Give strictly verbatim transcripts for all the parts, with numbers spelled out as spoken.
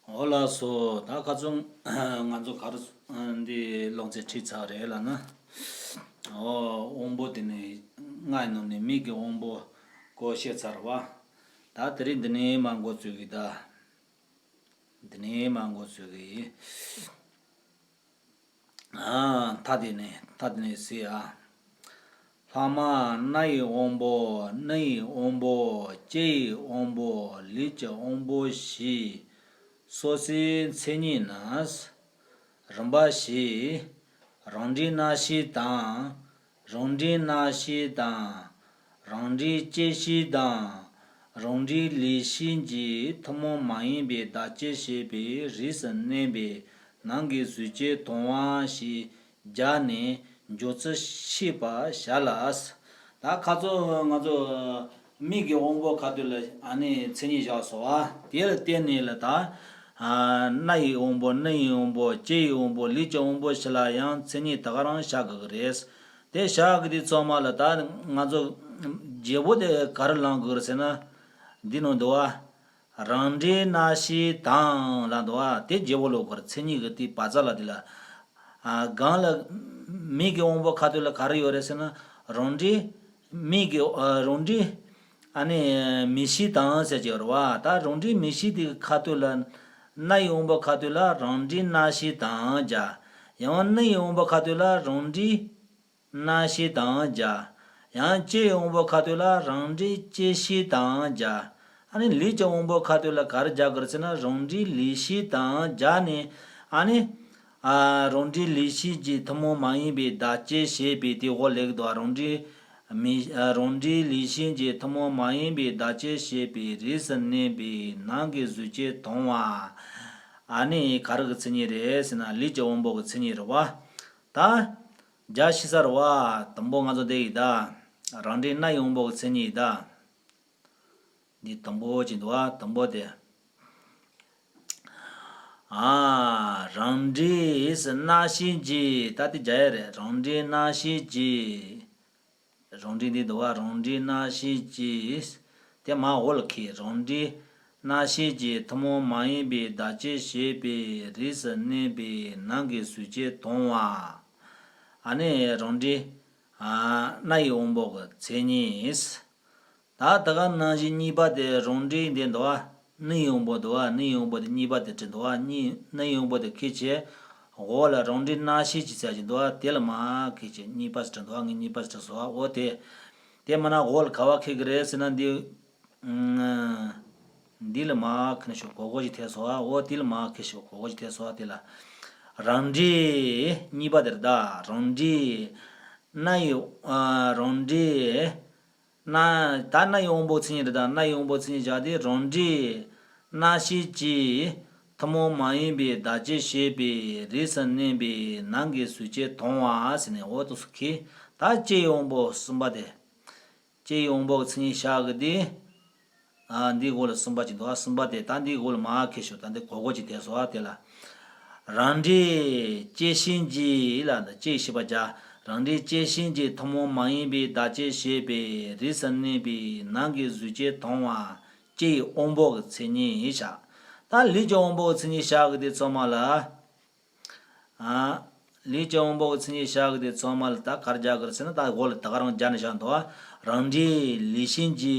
འོ་ལགས་སོ། ད་ཁ་ཚོན་ང་ཚོ་ག་རེ་འདི་ཀློག་ཚེ་ཁྲིད་ཚར་རེད་ལབ་ན། འོ་དབང་པོ་དེ་ནི་ལྔ་ཡི་ནང་ནས་མིག་གི་དབང་པོ་སྐོར་བཤད་ཚར་བ། ད་དེ་རིང་འདི་ནས་མར་འགོ་བཙུགས་གི་ད། འདི་ནས་མར་འགོ་བཙུགས་གི། ཨ། མཐའ་དེ་ནས་མཐའ་དེ་ནས་གཟིགས་ཨ། ལྷག་མ་སྣ་ཡི་དབང་པོ། སྣ་ཡི་དབང་པོ། ལྕེ་ཡི་དབང་པོ། ལུས་ཀྱི་དབང་པོ་བཞི། སོ་སོའི་མཚན་ཉིད་ནི། རིམ་པ་བཞི། རང་འབྲས་རྣམ་ཤེས་དང་། རང་འབྲས་རྣམ་ཤེས་དང་། རང་འབྲས་སྐྱེད་ཤེས་དང་། རང་འབྲས་ལུས་ཤེས་ཀྱི་ཐུན་མོང་མ་ཡིན་པའི་བདག་ཅེས་བྱས་པའི་རིས་སུ་གནས་པའི་ནང་གི་གཟུགས་ཅན་དང་བ་ཞེས་སྦྱར་ནས་འཇོག་ཚུལ་ཤེས་པར་བྱ་ལ། ད་ཁ་ཚོ་ང་ཚོ་མིག་གི་དབང་པོ་ཁ་ཐུག་ལ་ཨ་ནི་མཚན་ཉིད་བཞག་སོང་བ། དེ་ལ་བརྟེན་ནས་ལ་ད། ཨ། སྣ་ཡི་དབང་པོ། སྣ་ཡི་དབང་པོ། ལྕེ་ཡི་དབང་པོ། ལུས་ཀྱི་དབང་པོ་བཞི་ལ་ཡང་མཚན་ཉིད་ད་ག་རང་བཞག་དགོས་ཀྱི་རེད། དེ་བཞག་གི་དུས་ཚང་མ་ལ་ད་ང་ཚོ་བརྗེ་པོ་དེ་ག་རེ་ལེན་དགོས་རེད་ཟེར་ན། འདི་ནང་འདུག་བ། རང་འབྲས་རྣམ་ཤེས་དང་ལ་འདུག་བ། དེ་བརྗེ་པོ་ལེན་དགོས་རེད། མཚན་ཉིད་ཀྱི་དེ་བ་ཙ་ལ་དེ་ལ། ཨ། གང་ལ་མིག་གི་དབང་པོ་ཁ་ཐུག་ལ་ག་རེ་ཡོད་རེད་ཟེར་ན། རང་འབྲས་མིག་གི། ཨ། རང་འབྲས་ཨ་ནི་མིག་ཤེས་དང་ཟེར་གྱི་ཡོད་རེད་བ། ད་རང་འབྲས་མིག་ཤེས་དེ་ཁ་ཐུག་ལ་སྣ་ཡི་དབང་པོ་ཁ་ཐུག་ལ་རང་འབྲས་རྣམ་ཤེས་དང་སྦྱར། ཡང་སྣ་ཡི་དབང་པོ་ཁ་ཐུག་ལ་རང་འབྲས་རྣམ་ཤེས་དང་སྦྱར། ཡང་ལྕེ་ཡི་དབང་པོ་ཁ་ཐུག་ལ་རང་འབྲས་སྐྱེད་ཤེས་དང་སྦྱར། ཨ་ནི་ལུས་ཀྱི་དབང་པོ་ཁ་ཐུག་ལ་ག་རེ་སྦྱར་དགོས་རེད་ཟེར་ན། རང་འབྲས་ལུས་ཤེས་དང་སྦྱར་ནས། ཨ་ནི། ཨ། རང་འབྲས་ལུས་ཤེས་ཀྱི་ཐུན་མོང་མ་ཡིན་པའི་བདག་ཅེས་བྱས་པའི་དེ་འོག་ལེགས་དོ། རང་འབྲས་མི། ཨ། རང་འབྲས་ལུས་ཤེས་ཀྱི་ཐུན་མོང་མ་ཡིན་པའི་བདག་ཅེས་བྱས་པའི་རིས་སུ་གནས་པའི་ནང་གི་གཟུགས་ཅན་དང་བ། ཨ་ནི་ག་རེ་གི་མཚན་ཉིད་རེད་ཟེར་ན། ལུས་ཀྱི་དབང་པོ་གི་མཚན་ཉིད་རེད་བ། ད། རྒྱ་ཆེ་ས་རེད་བ། དང་པོ་ང་ཚོ་འདི་ཡིན་ད། རང་འབྲས་སྣ་ཡི་དབང་པོ་གི་མཚན་ཉིད་ཡིན་ད། འདི་དང་པོ་ཅིག་འདུག་བ། དང་པོ་དེ། ཨ། རང་འབྲས་རྣམ་ཤེས་ཀྱི། ད་དེ་རྒྱ་ཡ་རེད། རང་འབྲས་རྣམ་ཤེས་ཀྱི། རང་འབྲས་འདི་འདུག་བ། རང་འབྲས་རྣམ་ཤེས་ཀྱི། དེ་མར་འོག་ལ་འཁྱེར། རང་འབྲས་རྣམ་ཤེས་ཀྱི་ཐུན་མོང་མ་ཡིན་པའི་བདག་ཅེས་བྱས་པའི་རིས་སུ་གནས་པའི་ནང་གི་གཟུགས་ཅན་དང་བ། ཨ་ནི་རང་འབྲས། ཨ། སྣ་ཡི་དབང་པོ་གི་མཚན་ཉིད། ད་ད་ག་ནང་བཞིན་གཉིས་པ་དེ་རང་འབྲས་འདི་འདུག་བ། སྣ་ཡི་དབང་པོ་འདུག་བ། སྣ་ཡི་དབང་པོ་དེ་གཉིས་པ་དེ་བྲིས་འདུག་བ། གཉིས། སྣ་ཡི་དབང་པོ་དེ་འཁྱེར་བྱས། འོག་ལ་རང་འབྲས་རྣམ་ཤེས་ཀྱི་ཟེར་གྱི་འདུག་བ། དེ་ལ་མར་འཁྱེར་བྱས་གཉིས་པ་ཟེར་འདུག་བ། ངས་གཉིས་པ་ཟེར་སོང་བ། འོ་དེ། དེ་མིན་ན་འོག་ལ་ག་བ་འཁྱེར་གི་རེད་ཟེར་ན། འདི། ཨ། འདི་ལ་མར་འཁྱེར་ན་ཤོག་གོ་གོ་ཞིག་ཐེབས་སོང་བ། འོ་དེ་ལ་མར་འཁྱེར་ཤོག་གོ་གོ་ཞིག་ཐེབས་སོང་བ། དེ་ལ། རང་འབྲས་གཉིས་པ་དེ་རེད་ད། རང་འབྲས། སྣ་ཡི། ཨ། རང་འབྲས། སྣ། ད་སྣ་ཡི་དབང་པོ་མཚན་ཉིད་རེད་ད། སྣ་ཡི་དབང་པོ་མཚན་ཉིད་བཞག་སྟེ། རང་འབྲས་རྣམ་ཤེས་ཀྱི་ཐུན་མོང་མ་ཡིན་པའི་བདག་ཅེས་བྱས་པའི་རིས་སུ་གནས་པའི་ནང་གི་གཟུགས་ཅན་དང་བ་ཟེར་ནས། འོ་དེ་ཚོ་འཁྱེར། ད་ལྕེ་ཡི་དབང་པོ་གསུམ་པ་དེ། ལྕེ་ཡི་དབང་པོ་གི་མཚན་ཉིད་བཞག་གི་དེ། ཨ། འདིའི་འོག་ལ་གསུམ་པ་ཅིག་འདུག་བ། གསུམ་པ་དེ། ད་འདིའི་འོག་ལ་མར་འཁྱེར་ཤོག་ད་འདི་གོ་གོ་ཅིག་ཐེབས་སོང་བ། དེ་ལ། རང་འབྲས་སྐྱེད་ཤེས་ཀྱི་ལ། ལྕེ་ཡི་བྱེད་པ་བྱ། རང་འབྲས་སྐྱེད་ཤེས་ཀྱི་ཐུན་མོང་མ་ཡིན་པའི་བདག་ཅེས་བྱས་པའི་རིས་སུ་གནས་པའི་ནང་གི་གཟུགས་ཅན་དང་བ། ལྕེ་ཡི་དབང་པོ་གི་མཚན་ཉིད་བཞག་ད་ལུས་ཀྱི་དབང་པོ་གི་མཚན་ཉིད་བཞག་གི་དེ་ཚང་མ་ལ། ཨ། ལུས་ཀྱི་དབང་པོ་གི་མཚན་ཉིད་བཞག་གི་དེ་ཚང་མ་ལ་ད་ག་རེ་སྦྱར་དགོས་རེད་ཟེར་ན། ད་འོག་ལ་ད་ག་རང་སྦྱར་ནས་བཞག་འདུག་བ། རང་འབྲས་ལུས་ཤེས་ཀྱི་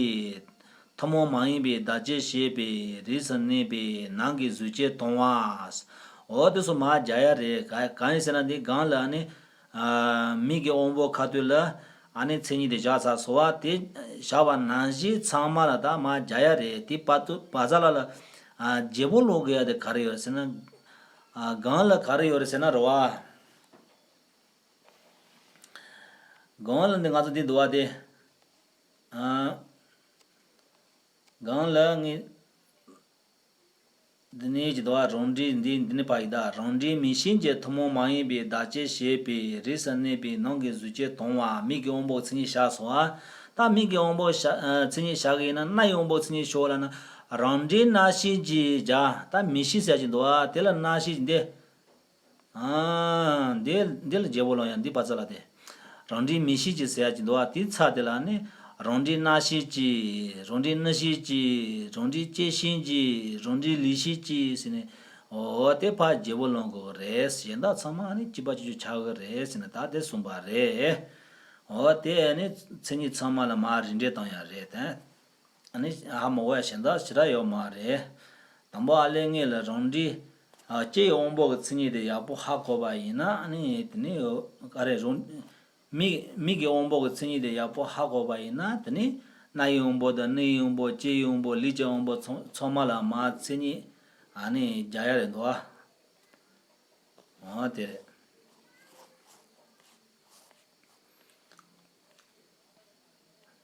ཐུན་མོང་མ་ཡིན་པའི་བདག་ཅེས་བྱས་པའི་རིས་སུ་གནས་པའི་ནང་གི་གཟུགས་ཅན་དང་བ། འོ་དེ་ཚོ་མར་སྦྱར་ཡ་རེད། ག་གང་ཡིན་ཟེར་ན། འདི་སྒང་ལ་ཨ་ནི། ཨ། མིག་གི་དབང་པོ་ཁ་ཐུག་ལ་ཨ་ནི་མཚན་ཉིད་དེ་བཞག་ཚར་སོང་བ། དེ་བཞག་པ་ནང་བཞིན་ཚང་མ་ལ་ད་མར་སྦྱར་ཡ་རེད། དེ་བར་དུ་བ་ཙ་ལ་ལ། ཨ། བརྗེ་པོ་ལེན་དགོས་ཡ་དེ་ག་རེ་ཡོད་ཟེར་ན། ཨ། སྒང་ལ་ག་རེ་ཡོད་རེད་ཟེར་ན་རེད་བ། སྒང་ལ་འདི་ང་ཚོ་འདི་འདུག་བ་དེ། ཨ། སྒང་ལ་ངས་འདི་ནས་ཅི་འདུག་བ། རང་འབྲས་འདི་འདི་ནས་ཕར་ཡིན་ད། རང་འབྲས་མིག་ཤེས་ཀྱི་ཐུན་མོང་མ་ཡིན་པའི་བདག་ཅེས་བྱས་པའི་རིས་སུ་གནས་པའི་ནང་གི་གཟུགས་ཅན་དང་བ། མིག་གི་དབང་པོ་མཚན་ཉིད་བཞག་སོང་ཨ། ད་མིག་གི་དབང་པོ་བཞག་ཨ། མཚན་ཉིད་བཞག་གི་ཡིན་ན། སྣ་ཡི་དབང་པོ་མཚན་ཉིད་ཤོག་ལབ་ན། རང་འབྲས་རྣམ་ཤེས་ཀྱི་བྱ། ད་མིག་ཤེས་ཟེར་གྱི་འདུག་བ། དེ་ལ་རྣམ་ཤེས་འདི། ཨ། འདི་འདི་ལ་བརྗེ་པོ་ལེན་ཡ། འདི་བ་ཙ་ལ་དེ། རང་འབྲས་མིག་ཤེས་ཀྱི་ཟེར་ཡ་ཅིག་འདུག་བ། དེའི་ཚབ་དེ་ལ་ནི། རང་འབྲས་སྣང་ཤས་ཀྱི། རང་འབྲས་སྣང་ཤས་ཀྱི། རང་འབྲས་སྐྱེ་ཤས་ཀྱི། རང་འབྲས་ལུས་ཤས་ཀྱི་ཟེར་ནས། འོ་དེ་ཕར་བརྗེ་པོ་ལོན་དགོས་རེད། གཞན་དག་ཚང་མ་ནི་གཅིག་པ་གཅིག་རྐྱང་ཆགས་ཀྱི་རེད་ཟེར་ནས་ད་དེ་གསུངས་པ་རེད། འོ་དེ་ནི་མཚན་ཉིད་ཚང་མ་ལ་མར་རིགས་འགྲེ་བཏང་ཡ་རེད་དེ། ཨ་ནི་ཧ་མ་གོ་ཡ་གཞན་དག་ཞེ་དྲག་ཡོད་མ་རེད། དང་པོ་ཨ་ལས་ངེས་ལ་རང་འབྲས། ཨ། ལྕེ་ཡི་དབང་པོ་གི་མཚན་ཉིད་དེ་ཡག་པོ་ཧ་གོ་བ་ཡིན་ན། ཨ་ནི་དེ་ནི་ག་རེ་རང་། མིག་མིག་གི་དབང་པོ་གི་མཚན་ཉིད་དེ་ཡག་པོ་ཧ་གོ་བ་ཡིན་ན། དེ་ནི་རྣ་ཡི་དབང་པོ་དང་། སྣ་ཡི་དབང་པོ། ལྕེ་ཡི་དབང་པོ། ལུས་ཀྱི་དབང་པོ་ཚང་ཚང་མ་ལ་མར་མཚན་ཉིད་ཨ་ནི་སྦྱར་ཡ་རེད་འདུག་ཨ། འོ་དེ་རེད།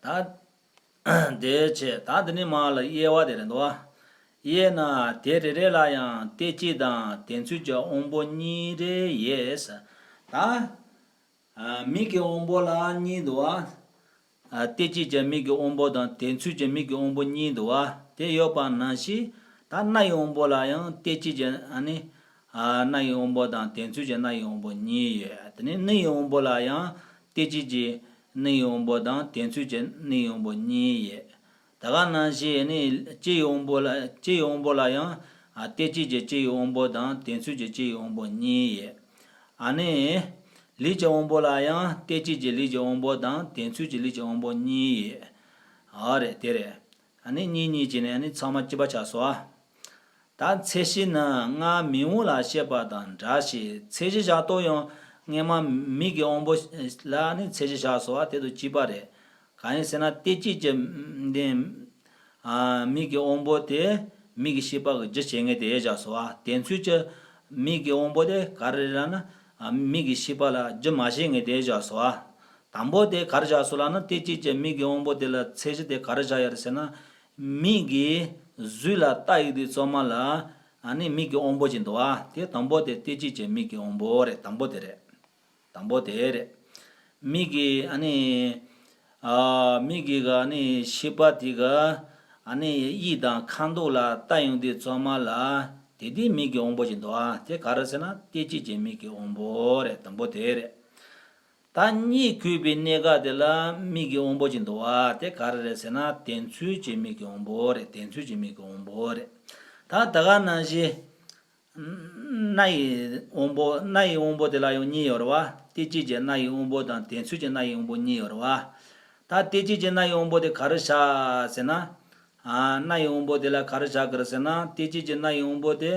ད། དེའི་ཕྱིར་ད་འདི་ནི་མ་ལ་དབྱེ་བ་དེ་རེད་འདུག་བ། དབྱེ་ན་དེ་རེ་རེ་ལ་ཡང་ལྟས་སྐྱེས་དང་དེ་ཚུལ་གྱི་དབང་པོ་གཉིས་རེ་ཡོད། ད། ཨ། མིག་གི་དབང་པོ་ལ་གཉིས་འདུག་བ། ཨ། ལྟས་སྐྱེས་ཀྱི་མིག་གི་དབང་པོ་དང་དེ་ཚུལ་གྱི་མིག་གི་དབང་པོ་གཉིས་འདུག་བ། དེ་ཡོད་པ་ནང་བཞིན་ད་སྣ་ཡི་དབང་པོ་ལ་ཡང་ལྟས་སྐྱེས་ཀྱི་ཨ་ནི། ཨ། སྣ་ཡི་དབང་པོ་དང་དེ་ཚུལ་གྱི་སྣ་ཡི་དབང་པོ་གཉིས་ཡོད། དེ་ནས་སྣ་ཡི་དབང་པོ་ལ་ཡང་ལྟས་སྐྱེས་ཀྱི་སྣ་ཡི་དབང་པོ་དང་དེ་ཚུལ་གྱི་སྣ་ཡི་དབང་པོ་གཉིས་ཡོད། ད་ག་ནང་བཞིན་ནི་ལྕེ་ཡི་དབང་པོ་ལ། ལྕེ་ཡི་དབང་པོ་ལ་ཡང་ལྟས་སྐྱེས་ཀྱི་ལྕེ་ཡི་དབང་པོ་དང་དེ་ཚུལ་གྱི་ལྕེ་ཡི་དབང་པོ་གཉིས་ཡོད། ཨ་ནི། ལུས་ཀྱི་དབང་པོ་ལ་ཡང་ལྟས་སྐྱེས་ཀྱི་ལུས་ཀྱི་དབང་པོ་དང་དེ་ཚུལ་གྱི་ལུས་ཀྱི་དབང་པོ་གཉིས་ཡོད། ཨ་རེད། དེ་རེད། ཨ་ནི་གཉིས་གཉིས་བྱས་ནས་ཨ་ནི་ཚང་མ་གཅིག་པ་ཆགས་སོང་ཨ། ད་ཚད་གཞི་ནི་སྔར་མིག་དབང་ལ་བཤད་པ་དང་འདྲ་ཞིང་། ཚད་གཞི་བཞག་སྟངས་ཡང་སྔོན་མ་མིག་གི་དབང་པོ་ལ་ནི་ཚད་གཞི་བཞག་སོང་བ་དེ་དང་གཅིག་པ་རེད། གང་ཡིན་ཟེར་ན་ལྟས་སྐྱེས་ཀྱི་འདི། ཨ། མིག་གི་དབང་པོ་དེ་མིག་གི་ཤེས་པ་གི་རྒྱུ་བྱེད་མཁན་དེ་བཞག་སོང་བ། དེ་ཚུལ་གྱི་མིག་གི་དབང་པོ་དེ་ག་རེ་རེད་ལབ་ན། ཨ། མིག་གི་ཤེས་པ་ལ་རྒྱུ་མ་བྱེད་མཁན་དེ་བཞག་སོང་བ། དང་པོ་དེ་ག་རེ་བཞག་སོང་ལབ་ན། ལྟས་སྐྱེས་ཀྱི་མིག་གི་དབང་པོ་དེ་ལ་ཚད་གཞི་དེ་ག་རེ་བཞག་ཡོད་རེད་ཟེར་ན། མིག་གིས་གཟུགས་ལ་ལྟ་ཡོང་དུས་ཙམ་པ་ལ། ཨ་ནི་མིག་གི་དབང་པོ་ཅིག་འདུག་བ། དེ་དང་པོ་དེ་ལྟས་སྐྱེས་ཀྱི་མིག་གི་དབང་པོ་རེད། དང་པོ་དེ་རེད། དང་པོ་དེ་རེད། མིག་གིས་ཨ་ནི། ཨ། མིག་གིས་ག་ཨ་ནི་ཤེས་པ་དེ་ག་ཨ་ནི་དབྱིབས་དང་ཁ་མདོག་ལ་ལྟ་ཡོང་དུས་ཙམ་པ་ལ། དེ་དེ་མིག་གི་དབང་པོ་ཅིག་འདུག་བ། དེ་ག་རེ་ཟེར་ན་ལྟས་སྐྱེས་ཀྱི་མིག་གི་དབང་པོ་རེད། དང་པོ་དེ་རེད། ད་གཉིད་ཁུག་པའི་གནས་སྐབས་དེ་ལ་མིག་གི་དབང་པོ་ཅིག་འདུག་བ། དེ་ག་རེ་རེད་ཟེར་ན་དེ་ཚུལ་གྱི་མིག་གི་དབང་པོ་རེད། དེ་ཚུལ་གྱི་མིག་གི་དབང་པོ་རེད། ད་ད་ག་ནང་བཞིན། སྣ་ཡི་དབང་པོ། སྣ་ཡི་དབང་པོ་དེ་ལ་ཡང་གཉིས་ཡོད་རེད་བ། ལྟས་སྐྱེས་ཀྱི་སྣ་ཡི་དབང་པོ་དང་དེ་ཚུལ་གྱི་སྣ་ཡི་དབང་པོ་གཉིས་ཡོད་རེད་བ། ད་ལྟས་སྐྱེས་ཀྱི་སྣ་ཡི་དབང་པོ་དེ་ག་རེ་བཞག་ཟེར་ན། ཨ། སྣ་ཡི་དབང་པོ་དེ་ལ་ག་རེ་བཞག་གི་རེད་ཟེར་ན། ལྟས་སྐྱེས་ཀྱི་སྣ་ཡི་དབང་པོ་དེ།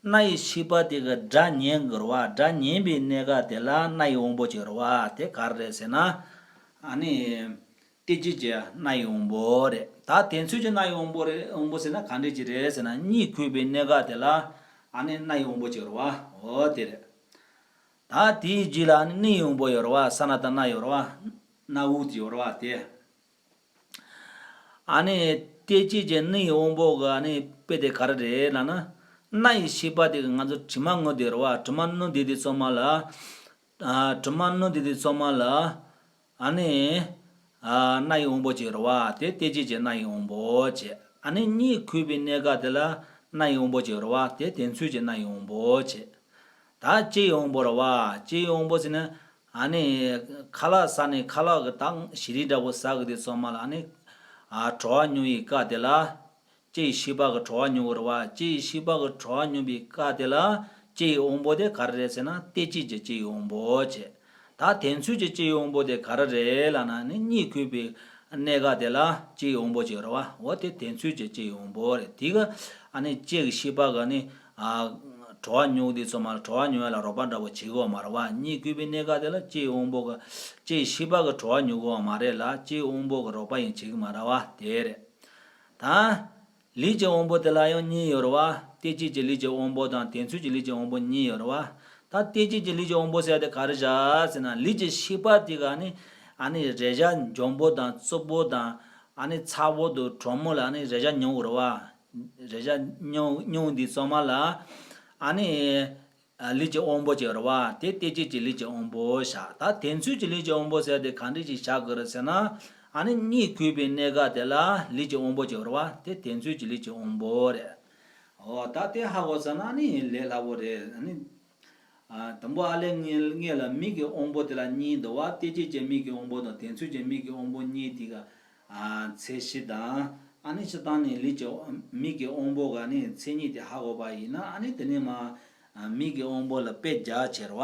སྣ་ཡི་ཤེས་པ་དེ་གི་སྒྲ་ཉན་གི་རེད་བ། སྒྲ་ཉན་པའི་གནས་སྐབས་དེ་ལ་སྣ་ཡི་དབང་པོ་ཅིག་རེད་བ། དེ་ག་རེ་རེད་ཟེར་ན། ཨ་ནི། ལྟས་སྐྱེས་ཀྱི་སྣ་ཡི་དབང་པོ་རེད། ད་དེ་ཚུལ་གྱི་སྣ་ཡི་དབང་པོ་རེད། དབང་པོ་ཟེར་ན་ག་འདྲ་ཅིག་རེད་ཟེར་ན། གཉིད་ཁུག་པའི་གནས་སྐབས་དེ་ལ་ཨ་ནི་སྣ་ཡི་དབང་པོ་ཅིག་རེད་བ། འོ་དེ་རེད། ད་དེའི་རྗེས་ལ་ཨ་ནི་སྣའི་དབང་པོ་ཡོད་རེད་བ། ས་ན་ད་སྣ་ཡོད་རེད་བ། སྣ་བུག་དེ་ཡོད་རེད་བ་དེ། ཨ་ནི་ལྟས་སྐྱེས་ཀྱི་སྣའི་དབང་པོ་གི་ཨ་ནི་དཔེ་དེ་ག་རེ་རེད་ལབ་ན། སྣ་ཡི་ཤེས་པ་དེ་གི་ང་ཚོ་དྲི་མ་སྣོམ་བསྡད་རེད་བ། དྲི་མ་སྣོམ་བསྡད་དུས་ཙམ་པ་ལ། ཨ། དྲི་མ་སྣོམ་བསྡད་དུས་ཙམ་པ་ལ། ཨ་ནི། ཨ། སྣ་ཡི་དབང་པོ་ཅིག་རེད་བ། དེ་ལྟས་སྐྱེས་ཀྱི་སྣ་ཡི་དབང་པོ་བྱས། ཨ་ནི་གཉིད་ཁུག་པའི་གནས་སྐབས་དེ་ལ་སྣ་ཡི་དབང་པོ་ཅིག་རེད་བ། དེ་དེ་ཚུལ་གྱི་སྣ་ཡི་དབང་པོ་བྱས། ད་ལྕེ་ཡི་དབང་པོ་རེད་བ། ལྕེ་ཡི་དབང་པོ་ཟེར་ན། ཨ་ནི། ཁ་ལག་ཟ་ནས་ཁ་ལག་གི་དྭངས་ཤིག་རིལ་འདྲ་པོ་ཟ་གི་དུས་ཙམ་པ་ལ་ཨ་ནི། ཨ། བྲོ་བ་མྱོང་བའི་སྐབས་དེ་ལ། ལྕེ་ཡི་ཤེས་པ་གི་བྲོ་བ་མྱོང་གི་རེད་བ། ལྕེ་ཡི་ཤེས་པ་གི་བྲོ་བ་མྱོང་བའི་སྐབས་དེ་ལ་ལྕེ་ཡི་དབང་པོ་དེ་ག་རེ་རེད་ཟེར་ན། ལྟས་སྐྱེས་ཀྱི་ལྕེ་ཡི་དབང་པོ་བྱས། ད་དེ་ཚུལ་གྱི་ལྕེ་ཡི་དབང་པོ་དེ་ག་རེ་རེད་ལབ་ན་ནི། གཉིད་ཁུག་པའི་གནས་སྐབས་དེ་ལ་ལྕེ་ཡི་དབང་པོ་ཅིག་རེད་བ། འོ་དེ་དེ་ཚུལ་གྱི་ལྕེ་ཡི་དབང་པོ་རེད། དེ་ག་ཨ་ནི་ལྕེ་གི་ཤེས་པ་གི་ནི། ཨ། བྲོ་བ་མྱོང་དུས་ཙམ་པ་ལ་བྲོ་བ་མྱོང་ཡ་ལ་རོགས་པ་འདྲ་པོ་བྱེད་ཀྱི་ཡོད་མ་རེད་བ། གཉིད་ཁུག་པའི་གནས་སྐབས་དེ་ལ་ལྕེ་ཡི་དབང་པོ་གི། ལྕེ་ཡི་ཤེས་པ་གི་བྲོ་བ་མྱོང་གི་ཡོད་མ་རེད་ལ། ལྕེ་ཡི་དབང་པོ་གི་རོགས་པ་ཡང་བྱེད་ཀྱི་མ་རེད་བ། དེ་རེད། ད། ལུས་ཀྱི་དབང་པོ་དེ་ལ་ཡང་གཉིས་ཡོད་རེད་བ། ལྟས་སྐྱེས་ཀྱི་ལུས་ཀྱི་དབང་པོ་དང་དེ་ཚུལ་གྱི་ལུས་ཀྱི་དབང་པོ་གཉིས་ཡོད་རེད་བ། ད་ལྟས་སྐྱེས་ཀྱི་ལུས་ཀྱི་དབང་པོ་ཟེར་ཡ་དེ་ག་རེ་བཞག་ཟེར་ན། ལུས་ཀྱི་ཤེས་པ་དེ་ག་ནི། ཨ་ནི་རེག་བྱ་འཇམ་པོ་དང་རྩུབ་པོ་དང་། ཨ་ནི་ཚ་པོ་དང་དྲོན་མོ་ལ་ཨ་ནི་རེག་བྱ་མྱོང་གི་རེད་བ། རེག་བྱ་མྱོང་མྱོང་དུས་ཙམ་པ་ལ། ཨ་ནི། ཨ། ལུས་ཀྱི་དབང་པོ་ཅིག་རེད་བ། དེ་ལྟས་སྐྱེས་ཀྱི་ལུས་ཀྱི་དབང་པོ་བཞག་ད་དེ་ཚུལ་གྱི་ལུས་ཀྱི་དབང་པོ་ཟེར་དེ་ག་འདྲ་ཅིག་བཞག་དགོས་རེད་ཟེར་ན། ཨ་ནི་གཉིད་ཁུག་པའི་གནས་སྐབས་དེ་ལ་ལུས་ཀྱི་དབང་པོ་ཅིག་རེད་བ། དེ་དེ་ཚུལ་གྱི་ལུས་ཀྱི་དབང་པོ་རེད། འོ་ད་དེ་ཧ་གོ་ཚར་ན་ནི་ལས་སླ་པོ་རེད། ཨ་ནི། ཨ། དང་པོ་ཨ་ལས་ངེས་ངེས་ལ་མིག་གི་དབང་པོ་དེ་ལ་གཉིས་འདུག་བ། ལྟས་སྐྱེས་ཀྱི་མིག་གི་དབང་པོ་དང་དེ་ཚུལ་གྱི་མིག་གི་དབང་པོ་གཉིས་དེ་ག་ཨ་མཚན་གཞི་དང་། ཨ་ནི་སྤྱིར་བཏང་ནི་ལུས་ཀྱི་མིག་གི་དབང་པོ་ག་ནི་མཚན་ཉིད་དེ་ཧ་གོ་བ་ཡིན་ན། ཨ་ནི་དེ་ནས་མ་མིག་གི་དབང་པོ་ལ་དཔེ་རྒྱག་བྱེད་ར་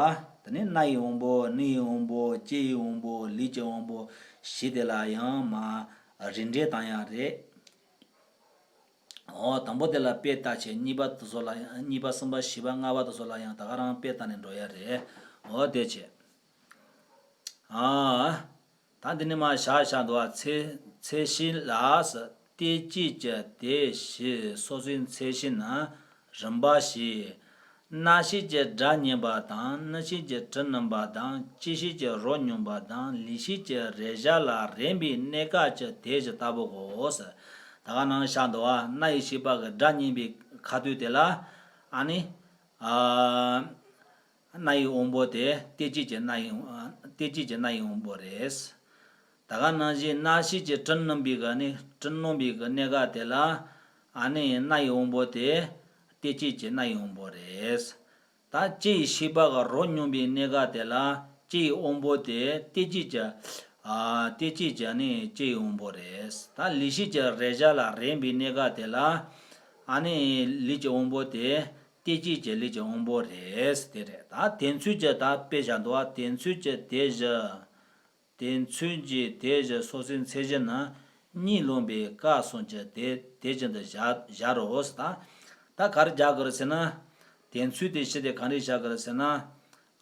བ། དེ་ནས་སྣ་ཡི་དབང་པོ། སྣའི་དབང་པོ། ལྕེ་ཡི་དབང་པོ། ལུས་ཀྱི་དབང་པོ་བཞི་དེ་ལ་ཡང་མ་རིགས་འགྲེ་བཏང་ཡག་རེད། འོ། དང་པོ་དེ་ལ་དཔེ་ལྟ་བྱས། གཉིས་པ་དེ་ཚོ་ལ་ཡང་། གཉིས་པ་གསུམ་པ་བཞི་པ་ལྔ་པ་དེ་ཚོ་ལ་ཡང་ད་ག་རང་དཔེ་ལྟ་ནས་འགྲོ་ཡག་རེད། འོ་དེ་བྱས། ཨ། ད་འདི་ནས་མ་བཞག་བཞག་འདུག་བ། མཚན་མཚན་གཞི་ལ་ཟེར། སྐད་ཅིག་གི་དེ་བཞི། སོ་སོའི་མཚན་གཞི་ན་རིམ་པ་བཞི། སྣང་ཞེན་གྱི་སྒྲ་སྙན་པ་དང་། རྣམ་ཤེས་ཀྱི་དྲི་མནམ་པ་དང་། ལྕེ་ཤེས་ཀྱི་རོ་མྱོང་བ་དང་། ལུས་ཤེས་ཀྱི་རེག་བྱ་ལ་རེག་པའི་གནས་སྐབས་ཀྱི་དེ་བཞི་ལྟ་བུའོ་ཟེར། ད་ག་ནང་བཞག་འདུག་བ། སྣ་ཡི་ཤེས་པ་གི་སྒྲ་སྙན་པའི་ཁ་ཐུག་དེ་ལ། ཨ་ནི། ཨ། སྣ་ཡི་དབང་པོ་དེ་སྐད་ཅིག་གི་སྣ་ཡི། སྐད་ཅིག་གི་སྣ་ཡི་དབང་པོ་རེད། ད་ག་ནང་བཞིན་རྣམ་ཤེས་ཀྱི་དྲི་མནམ་པའི་གི་ནི། དྲི་མནམ་པའི་གི་གནས་སྐབས་དེ་ལ། ཨ་ནི་སྣ་ཡི་དབང་པོ་དེ་སྐད་ཅིག་གི་སྣ་ཡི་དབང་པོ་རེད། ད་ལྕེ་ཡི་ཤེས་པ་གི་རོ་མྱོང་བའི་གནས་སྐབས་དེ་ལ། ལྕེ་ཡི་དབང་པོ་དེ་སྐད་ཅིག་གི། ཨ། སྐད་ཅིག་གི་ནི་ལྕེ་ཡི་དབང་པོ་རེད། ད་ལུས་ཤེས་ཀྱི་རེག་བྱ་ལ་རེག་པའི་གནས་སྐབས་དེ་ལ། ཨ་ནི་ལུས་ཀྱི་དབང་པོ་དེ་སྐད་ཅིག་གི་ལུས་ཀྱི་དབང་པོ་རེད། དེ་རེད། ད་དེ་ཚོའི་གི་ད་དཔེ་བཞག་འདུག་བ། དེ་ཚོའི་གི་དེ་བཞི། དེ་ཚོའི་གི་དེ་བཞི་སོ་སོའི་མཚན་གཞི་ན་གཉིད་ལོག་པའི་སྐབས་སོགས་ཀྱི་དེ་དེ་བཞིན་དུ་བཞག་བཞག་རོགས་ཟེར། ད་ད་ག་རེ་རྒྱག་དགོས་རེད་ཟེར་ན། དེ་ཚོའི་དེ་བཞི་དེ་ག་རེ་བཞག་དགོས་རེད་ཟེར་ན།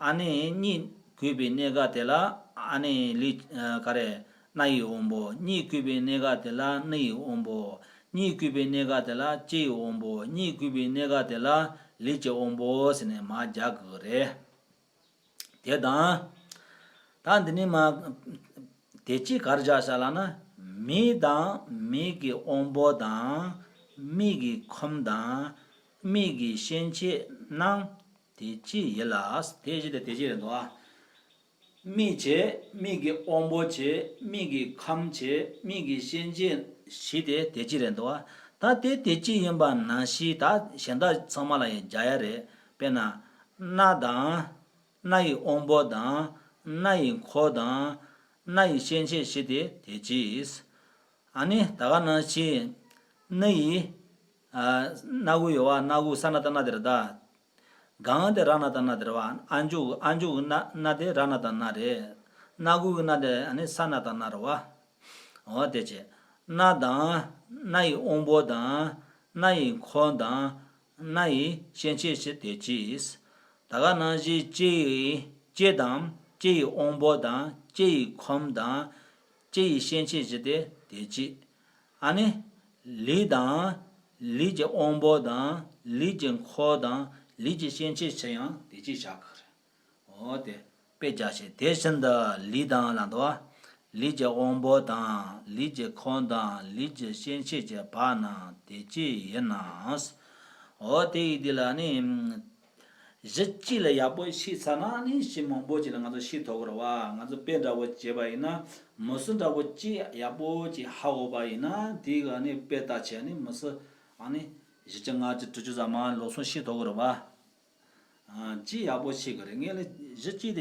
ཨ་ནི་གཉིད་གུད་པའི་གནས་སྐབས་དེ་ལ། ཨ་ནི་ལུས། ཨ། ག་རེ། སྣ་ཡི་དབང་པོ། གཉིད་གུད་པའི་གནས་སྐབས་དེ་ལ་སྣ་ཡི་དབང་པོ། གཉིད་གུད་པའི་གནས་སྐབས་དེ་ལ་ལྕེ་ཡི་དབང་པོ། གཉིད་གུད་པའི་གནས་སྐབས་དེ་ལ་ལུས་ཀྱི་དབང་པོ་ཟེར་ནས་མར་རྒྱག་དགོས་རེད། དེ་དང་། ད་འདི་ནས་མ་དེ་གཅིག་ག་རེ་བཞག་བཞག་ལབ་ན། མིག་དང་མིག་གི་དབང་པོ་དང་། མིག་གི་ཁམས་དང་། མིག་གི་སྐྱེ་མཆེད་རྣམས་དེ་གཅིག་ཡིན་ལ། དེ་བཞི་དེ་དེ་གཅིག་རེད་འདུག་ཨ། མིག་བྱས། མིག་གི་དབང་པོ་བྱས། མིག་གི་ཁམས་བྱས། མིག་གི་སྐྱེ་མཆེད་བཞི་དེ་དེ་གཅིག་རེད་འདུག་ཨ། ད་དེ་དེ་གཅིག་ཡིན་པ་ནང་བཞིན། ད་གཞན་དག་ཚང་མ་ལ་ཡང་རྒྱག་ཡག་རེད། དཔེར་ན། སྣ་དང་། སྣ་ཡི་དབང་པོ་དང་། སྣ་ཡི་ཁམས་དང་། སྣ་ཡི་སྐྱེ་མཆེད་བཞི་དེ་དེ་གཅིག། ཨ་ནི་ད་ག་ནང་བཞིན། སྣ་ཡི། ཨ། སྣ་ཁུག་ཡོད་བ། སྣ་ཁུག་ས་ན་བཏགས་སྣ་དེ་རེད་ད། གང་དེ་ར་ན་བཏགས་ན་དེ་རེད་བ། ཨ་མཆོག་གི། ཨ་མཆོག་གི་སྣ། སྣ་དེ་ར་ན་བཏགས་སྣ་རེད། སྣ་ཁུག་གི་སྣ་དེ་ཨ་ནི་ས་ན་བཏགས་སྣ་རེད་བ། འོ་དེ་བྱས། སྣ་དང་། སྣ་ཡི་དབང་པོ་དང་། སྣ་ཡི་ཁམས་དང་། སྣ་ཡི་སྐྱེ་མཆེད་བཞི་དེ་གཅིག། ད་ག་ནང་བཞིན་ལྕེ་ཡི། ལྕེ་དང་། ལྕེ་ཡི་དབང་པོ་དང་། ལྕེ་ཡི་ཁམས་དང་། ལྕེ་ཡི་སྐྱེ་མཆེད་བཞི་དེ་དེ་གཅིག། ཨ་ནི། ལུས་དང་། ལུས་ཀྱི་དབང་པོ་དང་། ལུས་ཀྱི་ཁམས་དང་། ལུས་ཀྱི་སྐྱེ་མཆེད་བཞི་ཡང་དེ་གཅིག་བཞག་གི་རེད། འོ་དེ་དཔེ་རྒྱག་བྱས། དེ་བཞིན་དུ་ལུས་དང་ལབ་འདུག་བ། ལུས་ཀྱི་དབང་པོ་དང་། ལུས་ཀྱི་ཁམས་དང་། ལུས་ཀྱི་སྐྱེ་མཆེད་ཀྱི་བར་རྣམས་དེ་གཅིག་ཡིན་ན། འོ་དེ་ཡི་དེ་ལ་ནི། གཞི་གཅིག་ལ་ཡག་པོ་ཤེས་ཚར་ན་ནི་གཞི་མང་པོ་ཅིག་ལ་ང་ཚོ་ཤེས་ཐུབ་ཀྱི་རེད་བ། ང་ཚོ་དཔེ་འདྲ་བོ་བྱས་པ་ཡིན་ན། མི་སུ་འདྲ་བོ་ཅིག་ཡག་པོ་ཅིག་ཧ་གོ་བ་ཡིན་ན། དེ་ག་ནི་དཔེ་ལྟ་བྱས་ནི་མི་སུ། ཨ་ནི། བཞི་བཅུ་ལྔ་བཅུ་དྲུག་ཅུ་ཙམ་མ་ལོ་སོང་ཤེས་ཐུབ་ཀྱི་རེད་བ། ཨ། ཅི་ཡག་པོ་ཤེས་ཀྱི་རེད། ངས་ལ་གཞི་གཅིག་དེ།